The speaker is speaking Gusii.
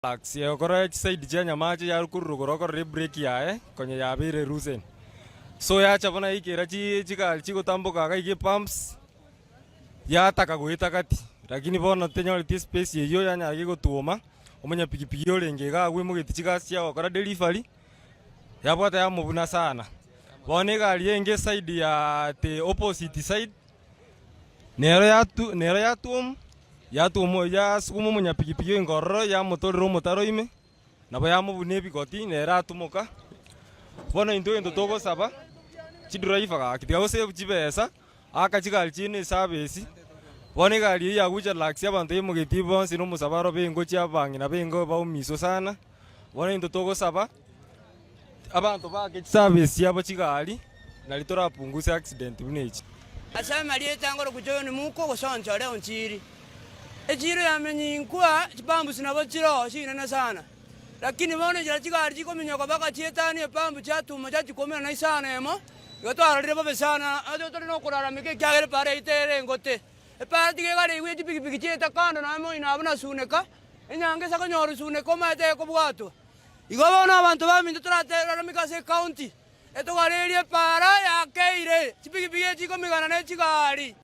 Relax egokora chiside chia nyamache yarukurura rogoro okorora ebrake yaye konya yabeire loosen. So yacha bono yaikera chi chigari chigotamboka iga iga epumps, yataka goeta gati, lakini bono tenyoreti espace eywo yanyara gegotwoma, omonyapikipiki orenge iga agwo aimogeti chigasi chia gokora delivery, yabwata yamobuna sana. Bono egari enge eside ya the opposite side. Nero yatu nero yatwom yatwom yasuguma omonyapigipigi oinga ororo yamotorera omotaro ime, nabo yamobuna ebigoti nere atumoka. Bono intwe egento togosaba, chidriver gaki tiga gosave chibesa, aka chigari chiaino eservice, bono egari eyio yagucha relax abanto baimogetie bonsi na omosabaro bengochia abang'ina bengo baumiswe sana, bono intwe togosaba. Abanto baake chiservice chiabo chigari, nari torapunguse accident buna echi. Ase amarieta ngoroku John Muko gose Onchore Onchiri. Echiro ya Menyinkwa chipambusi nabo chiroo chinene sana. Lakini bono enchera chigari chikominyoka mpaka chietanie epambu chiatuma chiachikoumera na isano emo, igo twarorire bobe sana ase tore nokolalamika ekiagera epara yaito ere engote. Epara tiga egare igwe chipikipiki chieta kando nonya moino abwo na Suneka, enyange ase konyora Suneka omanyete ekobwatwa. Igo bono abanto baminto toratereramike ase ecounty, etogarerie epaara yakeire, chipigipigi echikomigana ne chigari.